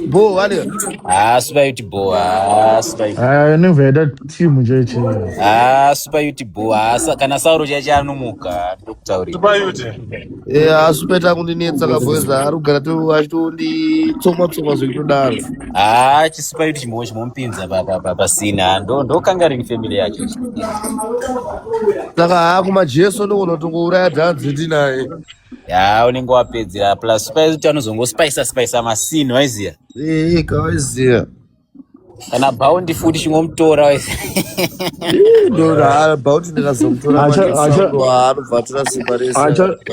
Bo vale. Ah, Super Youth bo. Ah, Super Youth. Ah, inobva yaita timu chaicho. Ah, Super Youth bo. Ah, kana Sauro chaicho anomuka ndokutaurira. Super Youth. Eh, ah, Super Youth akundinetsa ka boys, ari kugara to achitonditsoma tsoma zvekutodaro. Ah, chi Super Youth chimwe chimomupinza pa pa pa pasina. Ndo ndo kangarini family yacho. Saka haa kumajeso ndogona kutongouraya dhanzi ndinaye. Ya, unenge wapedzera plus Super Youth anozongospicer spicer masini waiziya. Eh, kawaiziya. Kana bounty futi chingomutora waiziya. Ndora bounty ndikazomutora manje Sauro anobva atora simba rese.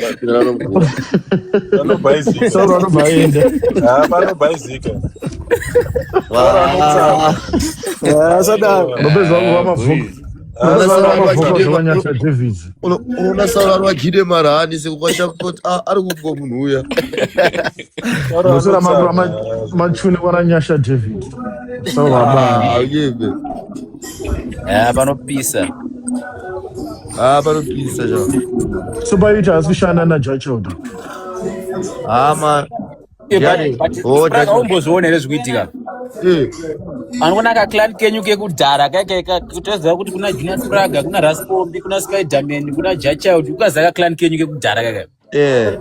Rapira ranomukura. Vanobhaizika. Sauro anobva aenda. Ah, vanobhaizika. Asadaro. Mapedza vangu vamavhuka. Unoona Sauro ari wagide marani sekukwasha kuti ari kupwa munhu uya. Nosera machune kwana Nyasha David. Sauro abana. Yebe. Ah, panopisa. Ah, panopisa ja. Super Youth haasi kushanda naJachoda. Ah, man. Oh, Aumbozviona here zvikuitika? Eh. Anoona ka clan kenyu kekudhara keke kutoziva kuti kuna Junior Spraga, kuna Raspombi, kuna Spiderman, kuna Jachild, ukaziva ka clan kenyu kekudhara keke. Eh.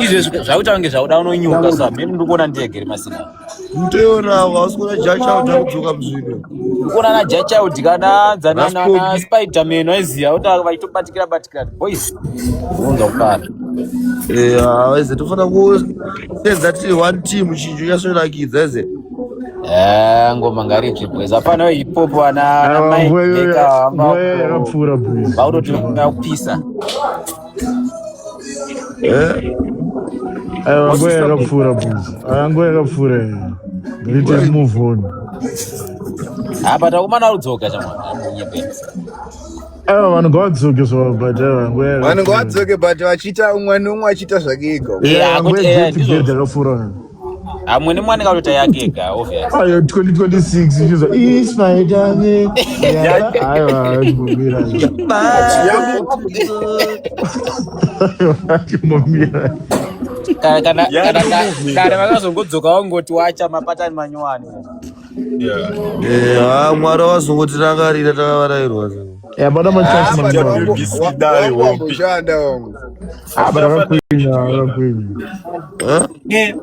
Izvezvi zvakuita kunge zvakuda unonyuka so mimi ndiri kuona ndege remasina. Mutoiona hausi kuona Jachild akudzoka muzvino. Ndikuona na Jachild kana dzana na Spiderman waiziva kuti vachitobatikira batikira boys. Unonzwa kufara. Eh, waize tofanira kusenza tiri one team chinhu chasonakidza ize. Eh, ngoma ngaritsve boys. Hapana hip hop ana Mike Maker. Nguva yakapfuura boys. Vautoti kupisa. Eh? Aiwa nguva yakapfuura boys. Aya nguva yakapfuura iyi. Ngatiite move on. Apa takumana kudzoka chamwana. Munyepe. Aiwa vanhu ngavadzoke zvavo but aiwa nguva yakapfuura. Vanhu ngavadzoke but vachiita umwe neumwe achiita zvake ega. Yeah, nguva get together yakapfuura. Amwe nemwe anenge atoita yake ega obvious. Ayo 2026 ichizwa it's my time. Aiwa chimbomira. Chimbomira. Kana kana kana kana vakazongodzoka vangoti wacha mapatani manyowani. Eh, ah, Mwari wazongotirangarira takavarairwa. Yeah, but I'm a chance manyowani. Wamboshanda wangu. Ah, but akakwinya, akakwinya. Eh?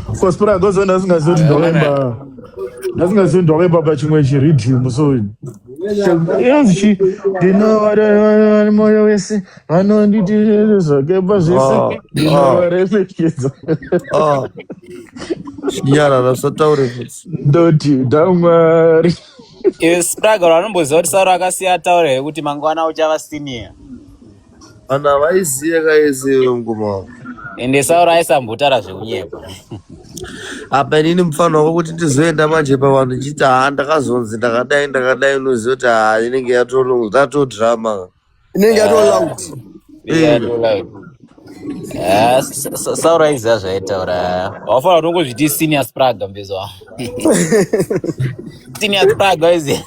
Of course, gozo ndasingazivi kuti ndakaimba ndasingazivi ndakaimba pachimwe chiridhimu so inonzi chi ndinovada moyo wese vanonditi zvakaimba zvese ndinovaremekedza. Ah. Chinyarara usataure futi. Ndoti ndamwari. Spraga vanomboziva kuti Sauro akasiya ataura here kuti mangwana uchava senior. Vanhu havaiziva kaese ngoma wavo. Ende Sauro aisambotaura zvekunyepa. Apa inini mufana wako kuti ndizoenda manje pavanhu ndichiti haa ndakazonzi ndakadai ndakadai unoziva kuti haa inenge yatodhirama. Inenge yatoloud. Sauro aiziva zvaitaura. Wafanira kutongozviti senior Spraga mbezo. Senior Spraga waiziva.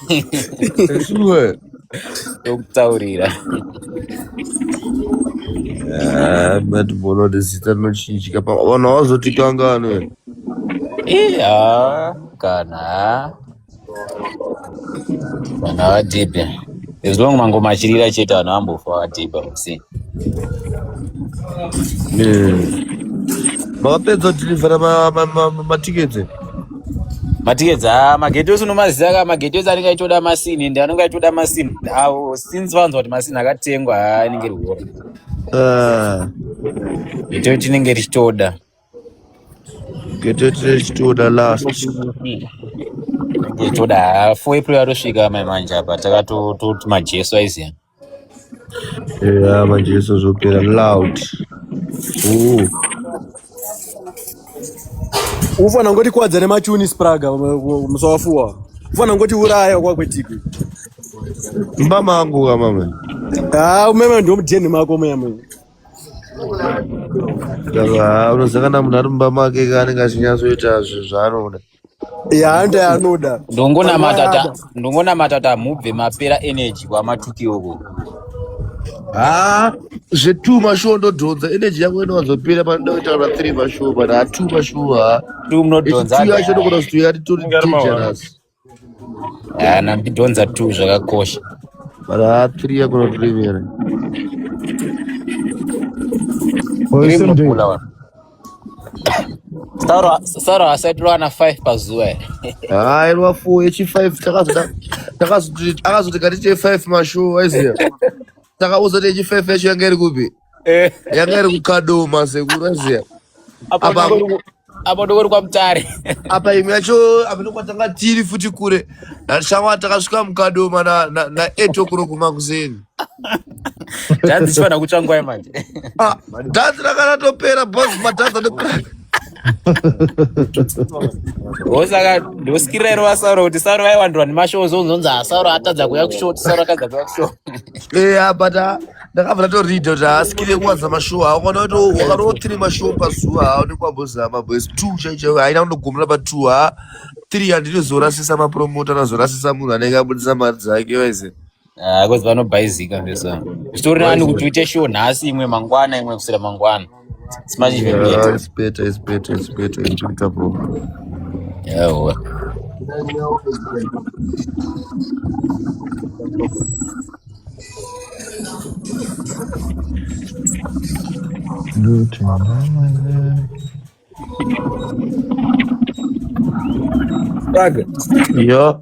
Sure. Ndokutaurira. Ah, but bono kuti zita rinochinjika pa vanhu havazotikanganwe. Iya, kana. Vanhu havadhibhe. As long mangoma achirira chete vanhu vambofa vadhibha musi. Makapedza kudhilivhera matiketi? Matiketi ah, mageti ose unomaziva ka mageti ose anenge achitoda masini ende anenge achitoda masini avo since vanzwa kuti masini akatengwa haa inenge iri hora. Ah. Geti tinenge richitoda. Geti richitoda last. Richitoda haa 4 April atosvika mai manje apa takatoti majesu aiziya. Yeah, majesu zvopera loud. Ooh. Ufana ngoti kwadza nemachuni Spraga musi wafuwa. Ufana ngoti uraya kwakwetiki. Mba mangu ka mama. Ah, umeme ndio mjeni mako muya muya. Saka unoziva kana munhu ari mumba make ka anenge achinyatsoita zvinhu zvaanoda. Ya ndo yaanoda. Ndongonamata ta ndongonamata ta mubve mapera energy kwamatuki uko. Ha, zve2 mashow ndodhonza energy yangu inowanzopera panoda kuita kana 3 mashow, but ha 2 mashow ha. Two munodhonza. 2 yacho inogona kuzotoya titori Inenge ari mahwara. dangerous. Kana ndidhonza two zvakakosha. But ha 3 yakona kutoremera. Oh, Three same day. munopula vanhu. Sauro Sauro asaitirwa na 5 pazuva here. Ha, irwa 4 yechi5 takazoda takazoti akazoti ngatiite 5 mashow aiziya. Takaudza kuti yechi5 yacho yanga iri kupi? Yanga iri kuKadoma sekuru aiziya. Apo Apa ndokori apo ndokori kwaMutare. Apa imwe yacho apa ndokwatanga tiri futi kure. Ndashawa takasvika muKadoma na na, na 8 o'clock makuseni. Dhanzi chifanira kutsva nguva manje. Ah, dhanzi ranga ratopera boss, madhanzi anopera. Osaka ndosikirira iro vaSauro kuti Sauro vaiwandirwa nemashows onzonzi ah Sauro atadza kuuya kushow, Sauro atadza kuuya kushow. Eh, but ah, ndakabva ndatoreada kuti haasikire kuwanza mashow. Haukana kuti wakanowo 3 mashow pazuva hauni kwambozama boys. 2 chaicho chaicho haina kundogumira pa 2 ha. 3 handinozorasisa mapromoter anozorasisa munhu anenge abudisa mari dzake waize. Ah, because vanobhaizika ndesa. Zvitori nani kuti uite show nhasi imwe mangwana imwe kusera mangwana. It's much even Yeah, better. it's better, it's better, it's better, it's better bro. Yeah. well. Praga. Yeah.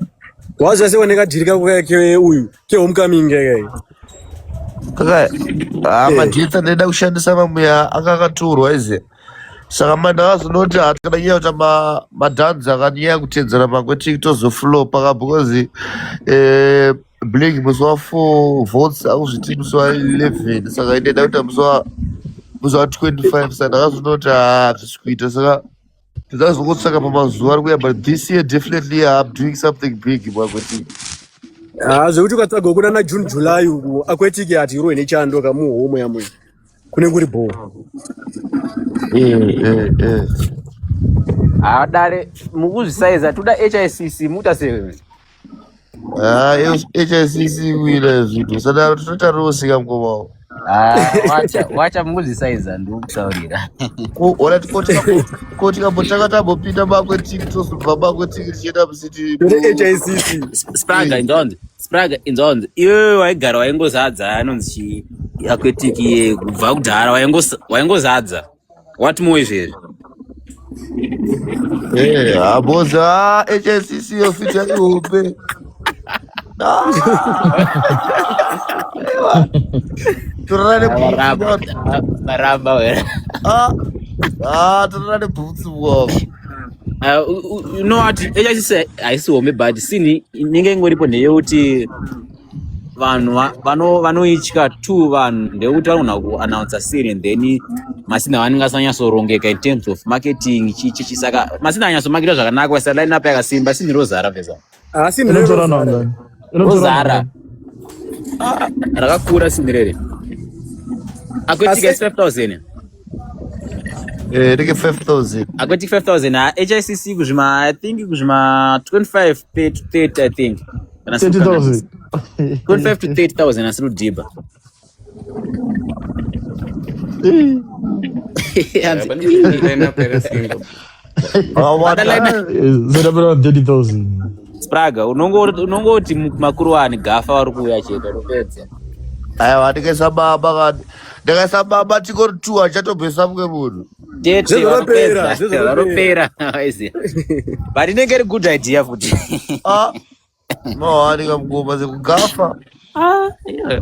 Waziva sei wanenge kadhiri ke uyu ke homecoming keke. Kaka, ah, Eh. madhitsa ndaida kushandisa mamwe anga akatorwa izi. Saka mandakazonoti hatikadanyanya kuita madhanzi akanyanya kutedzera pamwe titozoflopa ka because eh, Blake musi wa 4 votes akuzviti musi wa 11 saka indaida kuita musi wa 25 saka ndakazonoti hazvisi kuita saka ndakazongotsvaka pamazuva ari kuya but this year definitely I'm doing something big mwakweti. Ah, zvekuti ukatsvaga kuna na June July uku akwetike ati irohe nechando kamuhomwe yamwe. Kune kuri bho. Eh eh eh. Ah, dare mukuzvisaiza toda HICC muta sei? Ah, HICC kuita zvinhu sadaro tinoita rosika mukoma wangu. Ah, wacha wacha mukuzvisaiza ndikutaurira. Alright, ko tikambotanga tambopinda makwetiki tozobva makwetiki tichienda musiti Tode HICC. Spraga inzonzi Spraga inzonzi iwewe waigara waingozadza anonzi chi akwetiki iye kubva kudhara waingozadza what more izvezvi Eh, aboza HSCC yofita ihombe. Ah. Torara nebhutsu Maramba maramba wena. Ah. Ah, torara nebhutsu bwangu. You know what HSCC haisi hombe but sini inenge ingoripo ndeyekuti vanhu vanoitya two vanhu ndeyekuti vanogona kuannouncer scene and then masini avanenge asanyatsorongeka in terms of marketing chichi saka masini anyatsomaketa zvakanaka vaisa line up yakasimba sini rozara pesa Ah, sini Inotora rozara. nangani? Inotora rozara nangani? rakakura sini rere akwetika Asi 5000 Eh, ndike 5000. akweti 5000 ha HICC kuzvima I think kuzvima 25 30 I think kana siri kukanganisa 30,000. 25 to 30000 asiri kudhibha Eh. Hanzi, pane line up yakasimba. vada Vakawanda. line up Zodapera 30,000. Spraga unongoti makuru ani gafa vari kuuya chete unopedza Aiwa, ndikaisa baba kani. Ndikaisa baba tikori 2 achatobvesa mumwe munhu. tete Zvezvopera, vanopedza zvezvopera. vanopera waiziya but inenge iri good idea futi Ah, mawanika mukoma sekugafa. Ah, yeah.